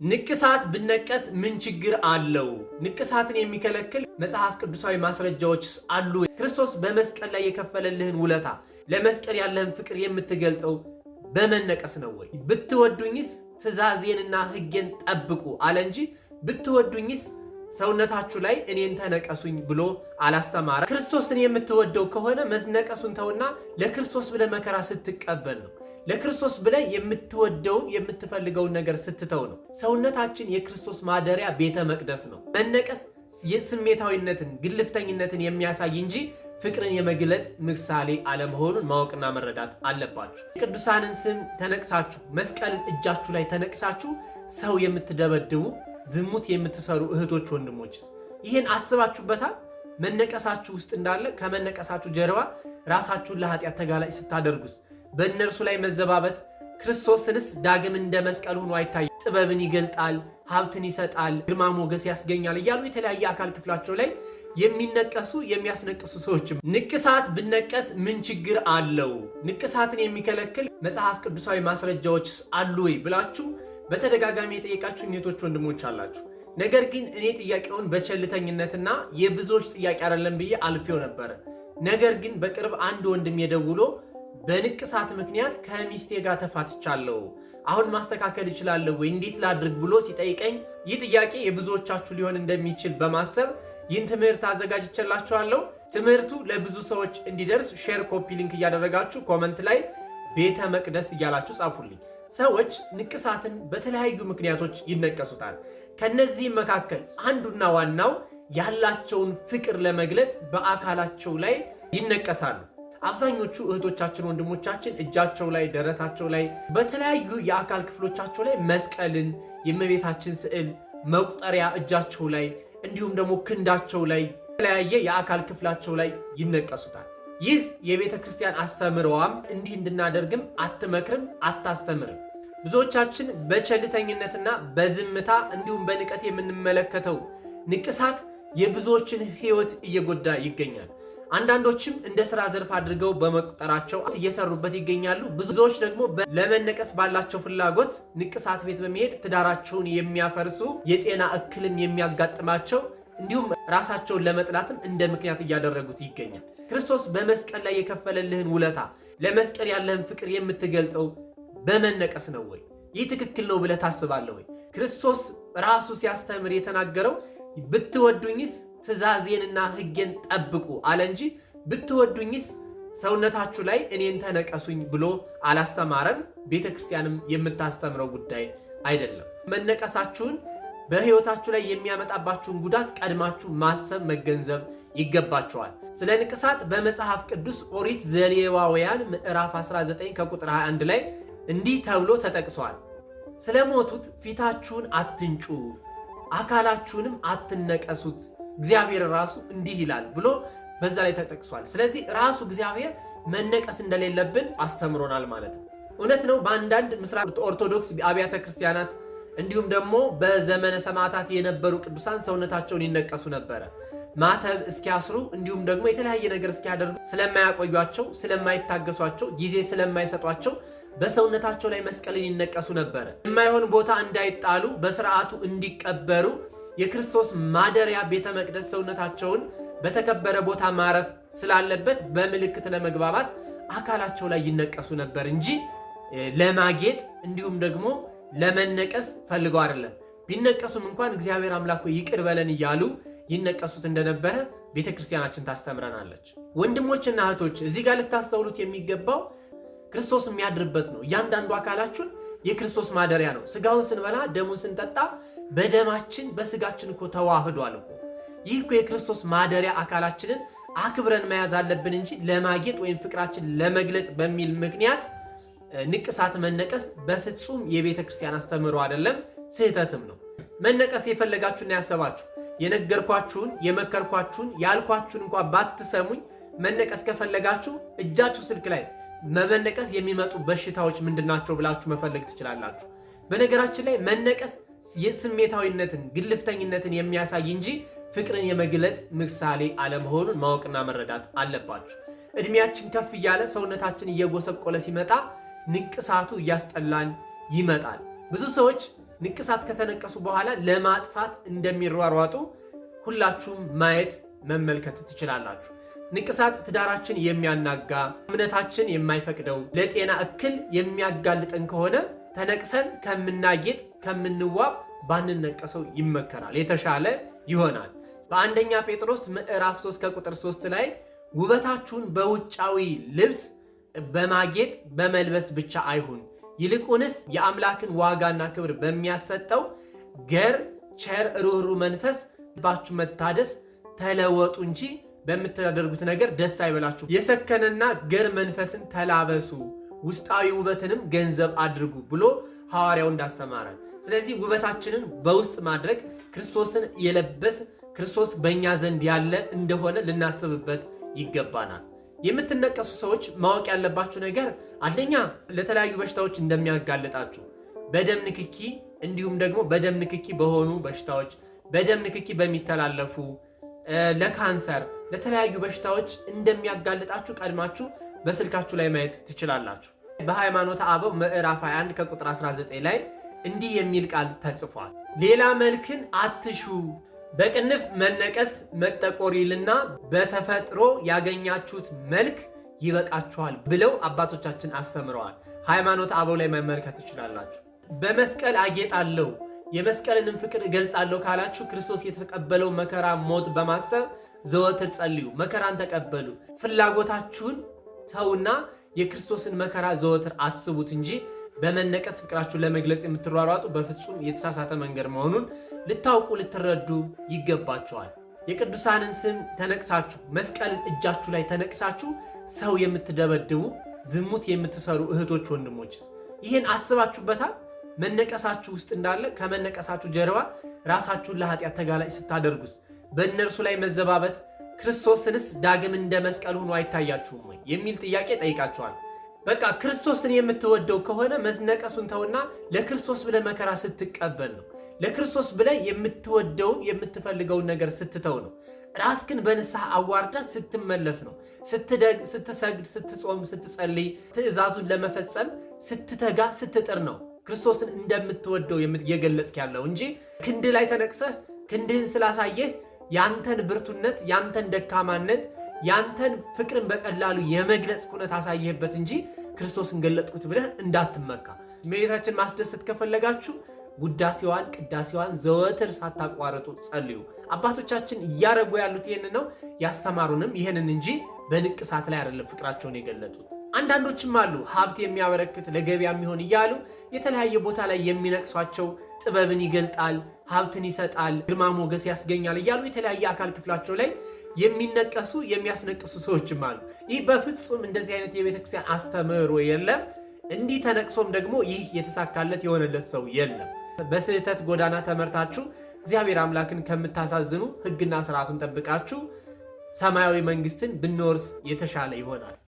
ንቅሳት ብነቀስ ምን ችግር አለው? ንቅሳትን የሚከለክል መጽሐፍ ቅዱሳዊ ማስረጃዎችስ አሉ? ክርስቶስ በመስቀል ላይ የከፈለልህን ውለታ፣ ለመስቀል ያለህን ፍቅር የምትገልጸው በመነቀስ ነው ወይ? ብትወዱኝስ ትእዛዜንና ሕጌን ጠብቁ አለ እንጂ ብትወዱኝስ ሰውነታችሁ ላይ እኔን ተነቀሱኝ ብሎ አላስተማረ። ክርስቶስን የምትወደው ከሆነ መነቀሱን ተውና ለክርስቶስ ብለህ መከራ ስትቀበል ነው። ለክርስቶስ ብለህ የምትወደውን የምትፈልገውን ነገር ስትተው ነው። ሰውነታችን የክርስቶስ ማደሪያ ቤተ መቅደስ ነው። መነቀስ የስሜታዊነትን ግልፍተኝነትን የሚያሳይ እንጂ ፍቅርን የመግለጽ ምሳሌ አለመሆኑን ማወቅና መረዳት አለባችሁ። የቅዱሳንን ስም ተነቅሳችሁ፣ መስቀልን እጃችሁ ላይ ተነቅሳችሁ ሰው የምትደበድቡ፣ ዝሙት የምትሰሩ እህቶች ወንድሞችስ ይህን አስባችሁበታል? መነቀሳችሁ ውስጥ እንዳለ ከመነቀሳችሁ ጀርባ ራሳችሁን ለኃጢአት ተጋላጭ ስታደርጉስ በእነርሱ ላይ መዘባበት ክርስቶስንስ ዳግም እንደ መስቀል ሆኖ አይታይ። ጥበብን ይገልጣል፣ ሀብትን ይሰጣል፣ ግርማ ሞገስ ያስገኛል እያሉ የተለያየ አካል ክፍላቸው ላይ የሚነቀሱ የሚያስነቅሱ ሰዎችም ንቅሳት ብነቀስ ምን ችግር አለው? ንቅሳትን የሚከለክል መጽሐፍ ቅዱሳዊ ማስረጃዎችስ አሉ ወይ ብላችሁ በተደጋጋሚ የጠየቃችሁ እህቶች ወንድሞች አላችሁ። ነገር ግን እኔ ጥያቄውን በቸልተኝነትና የብዙዎች ጥያቄ አይደለም ብዬ አልፌው ነበረ። ነገር ግን በቅርብ አንድ ወንድም የደውሎ በንቅሳት ምክንያት ከሚስቴ ጋር ተፋትቻለሁ፣ አሁን ማስተካከል እችላለሁ ወይ፣ እንዴት ላድርግ ብሎ ሲጠይቀኝ ይህ ጥያቄ የብዙዎቻችሁ ሊሆን እንደሚችል በማሰብ ይህን ትምህርት አዘጋጅቼላችኋለሁ። ትምህርቱ ለብዙ ሰዎች እንዲደርስ share፣ copy link እያደረጋችሁ comment ላይ ቤተ መቅደስ እያላችሁ ጻፉልኝ። ሰዎች ንቅሳትን በተለያዩ ምክንያቶች ይነቀሱታል። ከነዚህም መካከል አንዱና ዋናው ያላቸውን ፍቅር ለመግለጽ በአካላቸው ላይ ይነቀሳሉ። አብዛኞቹ እህቶቻችን ወንድሞቻችን እጃቸው ላይ፣ ደረታቸው ላይ፣ በተለያዩ የአካል ክፍሎቻቸው ላይ መስቀልን፣ የእመቤታችን ስዕል መቁጠሪያ እጃቸው ላይ እንዲሁም ደግሞ ክንዳቸው ላይ፣ የተለያየ የአካል ክፍላቸው ላይ ይነቀሱታል። ይህ የቤተ ክርስቲያን አስተምሮዋም እንዲህ እንድናደርግም አትመክርም፣ አታስተምርም። ብዙዎቻችን በቸልተኝነትና በዝምታ እንዲሁም በንቀት የምንመለከተው ንቅሳት የብዙዎችን ሕይወት እየጎዳ ይገኛል። አንዳንዶችም እንደ ስራ ዘርፍ አድርገው በመቁጠራቸው እየሰሩበት ይገኛሉ። ብዙዎች ደግሞ ለመነቀስ ባላቸው ፍላጎት ንቅሳት ቤት በመሄድ ትዳራቸውን የሚያፈርሱ፣ የጤና እክልም የሚያጋጥማቸው እንዲሁም ራሳቸውን ለመጥላትም እንደ ምክንያት እያደረጉት ይገኛል። ክርስቶስ በመስቀል ላይ የከፈለልህን ውለታ፣ ለመስቀል ያለህን ፍቅር የምትገልጸው በመነቀስ ነው ወይ? ይህ ትክክል ነው ብለህ ታስባለህ ወይ? ክርስቶስ ራሱ ሲያስተምር የተናገረው ብትወዱኝስ ትእዛዜንና ሕጌን ጠብቁ አለ እንጂ ብትወዱኝስ ሰውነታችሁ ላይ እኔን ተነቀሱኝ ብሎ አላስተማረም። ቤተ ክርስቲያንም የምታስተምረው ጉዳይ አይደለም። መነቀሳችሁን በሕይወታችሁ ላይ የሚያመጣባችሁን ጉዳት ቀድማችሁ ማሰብ መገንዘብ ይገባችኋል። ስለ ንቅሳት በመጽሐፍ ቅዱስ ኦሪት ዘሌዋውያን ምዕራፍ 19 ከቁጥር 21 ላይ እንዲህ ተብሎ ተጠቅሷል። ስለ ሞቱት ፊታችሁን አትንጩ፣ አካላችሁንም አትነቀሱት፣ እግዚአብሔር ራሱ እንዲህ ይላል ብሎ በዛ ላይ ተጠቅሷል። ስለዚህ ራሱ እግዚአብሔር መነቀስ እንደሌለብን አስተምሮናል ማለት ነው። እውነት ነው። በአንዳንድ ምስራቅ ኦርቶዶክስ አብያተ ክርስቲያናት እንዲሁም ደግሞ በዘመነ ሰማዕታት የነበሩ ቅዱሳን ሰውነታቸውን ይነቀሱ ነበረ። ማተብ እስኪያስሩ እንዲሁም ደግሞ የተለያየ ነገር እስኪያደርጉ ስለማያቆዩቸው፣ ስለማይታገሷቸው፣ ጊዜ ስለማይሰጧቸው በሰውነታቸው ላይ መስቀልን ይነቀሱ ነበረ። የማይሆን ቦታ እንዳይጣሉ፣ በስርዓቱ እንዲቀበሩ፣ የክርስቶስ ማደሪያ ቤተ መቅደስ ሰውነታቸውን በተከበረ ቦታ ማረፍ ስላለበት በምልክት ለመግባባት አካላቸው ላይ ይነቀሱ ነበር እንጂ ለማጌጥ እንዲሁም ደግሞ ለመነቀስ ፈልገው አይደለም። ቢነቀሱም እንኳን እግዚአብሔር አምላክ ይቅር በለን እያሉ ይነቀሱት እንደነበረ ቤተ ክርስቲያናችን ታስተምረናለች። ወንድሞችና እህቶች፣ እዚህ ጋር ልታስተውሉት የሚገባው ክርስቶስ የሚያድርበት ነው። እያንዳንዱ አካላችን የክርስቶስ ማደሪያ ነው። ስጋውን ስንበላ ደሙን ስንጠጣ በደማችን በስጋችን እኮ ተዋህዷል እኮ። ይህ እኮ የክርስቶስ ማደሪያ አካላችንን አክብረን መያዝ አለብን እንጂ ለማጌጥ ወይም ፍቅራችን ለመግለጽ በሚል ምክንያት ንቅሳት መነቀስ በፍጹም የቤተ ክርስቲያን አስተምህሮ አይደለም፣ ስህተትም ነው። መነቀስ የፈለጋችሁና ያሰባችሁ የነገርኳችሁን የመከርኳችሁን ያልኳችሁን እንኳ ባትሰሙኝ መነቀስ ከፈለጋችሁ እጃችሁ ስልክ ላይ መመነቀስ የሚመጡ በሽታዎች ምንድናቸው ብላችሁ መፈለግ ትችላላችሁ። በነገራችን ላይ መነቀስ የስሜታዊነትን ግልፍተኝነትን የሚያሳይ እንጂ ፍቅርን የመግለጽ ምሳሌ አለመሆኑን ማወቅና መረዳት አለባችሁ። እድሜያችን ከፍ እያለ ሰውነታችን እየጎሰቆለ ሲመጣ ንቅሳቱ እያስጠላን ይመጣል። ብዙ ሰዎች ንቅሳት ከተነቀሱ በኋላ ለማጥፋት እንደሚሯሯጡ ሁላችሁም ማየት መመልከት ትችላላችሁ። ንቅሳት ትዳራችን የሚያናጋ፣ እምነታችን የማይፈቅደው፣ ለጤና እክል የሚያጋልጠን ከሆነ ተነቅሰን ከምናጌጥ ከምንዋብ ባንነቀሰው ይመከራል፣ የተሻለ ይሆናል። በአንደኛ ጴጥሮስ ምዕራፍ 3 ከቁጥር 3 ላይ ውበታችሁን በውጫዊ ልብስ በማጌጥ በመልበስ ብቻ አይሁን፣ ይልቁንስ የአምላክን ዋጋና ክብር በሚያሰጠው ገር ቸር ርኅሩህ መንፈስ ልባችሁ መታደስ ተለወጡ እንጂ በምታደርጉት ነገር ደስ አይበላችሁ። የሰከነና ገር መንፈስን ተላበሱ፣ ውስጣዊ ውበትንም ገንዘብ አድርጉ ብሎ ሐዋርያው እንዳስተማረን። ስለዚህ ውበታችንን በውስጥ ማድረግ ክርስቶስን የለበስ ክርስቶስ በእኛ ዘንድ ያለ እንደሆነ ልናስብበት ይገባናል። የምትነቀሱ ሰዎች ማወቅ ያለባችሁ ነገር አንደኛ ለተለያዩ በሽታዎች እንደሚያጋልጣችሁ በደም ንክኪ እንዲሁም ደግሞ በደም ንክኪ በሆኑ በሽታዎች፣ በደም ንክኪ በሚተላለፉ ለካንሰር፣ ለተለያዩ በሽታዎች እንደሚያጋልጣችሁ ቀድማችሁ በስልካችሁ ላይ ማየት ትችላላችሁ። በሃይማኖተ አበው ምዕራፍ 21 ከቁጥር 19 ላይ እንዲህ የሚል ቃል ተጽፏል። ሌላ መልክን አትሹ፣ በቅንፍ መነቀስ መጠቆር ይልና በተፈጥሮ ያገኛችሁት መልክ ይበቃችኋል ብለው አባቶቻችን አስተምረዋል። ሃይማኖተ አበው ላይ መመልከት ትችላላችሁ። በመስቀል አጌጣለሁ የመስቀልንም ፍቅር እገልጻለሁ ካላችሁ ክርስቶስ የተቀበለው መከራ ሞት በማሰብ ዘወትር ጸልዩ። መከራን ተቀበሉ። ፍላጎታችሁን ተውና የክርስቶስን መከራ ዘወትር አስቡት እንጂ በመነቀስ ፍቅራችሁን ለመግለጽ የምትሯሯጡ በፍጹም የተሳሳተ መንገድ መሆኑን ልታውቁ ልትረዱ ይገባችኋል። የቅዱሳንን ስም ተነቅሳችሁ መስቀልን እጃችሁ ላይ ተነቅሳችሁ ሰው የምትደበድቡ ዝሙት የምትሰሩ እህቶች ወንድሞችስ ይህን አስባችሁበታል? መነቀሳችሁ ውስጥ እንዳለ ከመነቀሳችሁ ጀርባ ራሳችሁን ለኃጢአት ተጋላጭ ስታደርጉስ በእነርሱ ላይ መዘባበት ክርስቶስንስ ዳግም እንደ መስቀል ሆኖ አይታያችሁም ወይ የሚል ጥያቄ ጠይቃችኋል። በቃ ክርስቶስን የምትወደው ከሆነ መነቀሱን ተውና ለክርስቶስ ብለህ መከራ ስትቀበል ነው። ለክርስቶስ ብለህ የምትወደውን የምትፈልገውን ነገር ስትተው ነው። ራስክን በንስሐ አዋርዳ ስትመለስ ነው። ስትሰግድ፣ ስትጾም፣ ስትጸልይ፣ ትእዛዙን ለመፈጸም ስትተጋ፣ ስትጥር ነው ክርስቶስን እንደምትወደው እየገለጽክ ያለው እንጂ ክንድ ላይ ተነቅሰህ ክንድህን ስላሳየህ ያንተን ብርቱነት፣ ያንተን ደካማነት፣ ያንተን ፍቅርን በቀላሉ የመግለጽ ኩነት አሳየህበት እንጂ ክርስቶስን ገለጥኩት ብለህ እንዳትመካ። እመቤታችን ማስደሰት ከፈለጋችሁ ውዳሴዋን ቅዳሴዋን ዘወትር ሳታቋርጡ ጸልዩ። አባቶቻችን እያደረጉ ያሉት ይህንን ነው፣ ያስተማሩንም ይህንን እንጂ በንቅሳት ላይ አይደለም ፍቅራቸውን የገለጹት። አንዳንዶችም አሉ ሀብት የሚያበረክት ለገበያ የሚሆን እያሉ የተለያየ ቦታ ላይ የሚነቅሷቸው ጥበብን ይገልጣል፣ ሀብትን ይሰጣል፣ ግርማ ሞገስ ያስገኛል እያሉ የተለያየ አካል ክፍላቸው ላይ የሚነቀሱ የሚያስነቅሱ ሰዎችም አሉ። ይህ በፍጹም እንደዚህ አይነት የቤተክርስቲያን አስተምህሮ የለም። እንዲህ ተነቅሶም ደግሞ ይህ የተሳካለት የሆነለት ሰው የለም። በስህተት ጎዳና ተመርታችሁ እግዚአብሔር አምላክን ከምታሳዝኑ ሕግና ስርዓቱን ጠብቃችሁ ሰማያዊ መንግስትን ብንወርስ የተሻለ ይሆናል።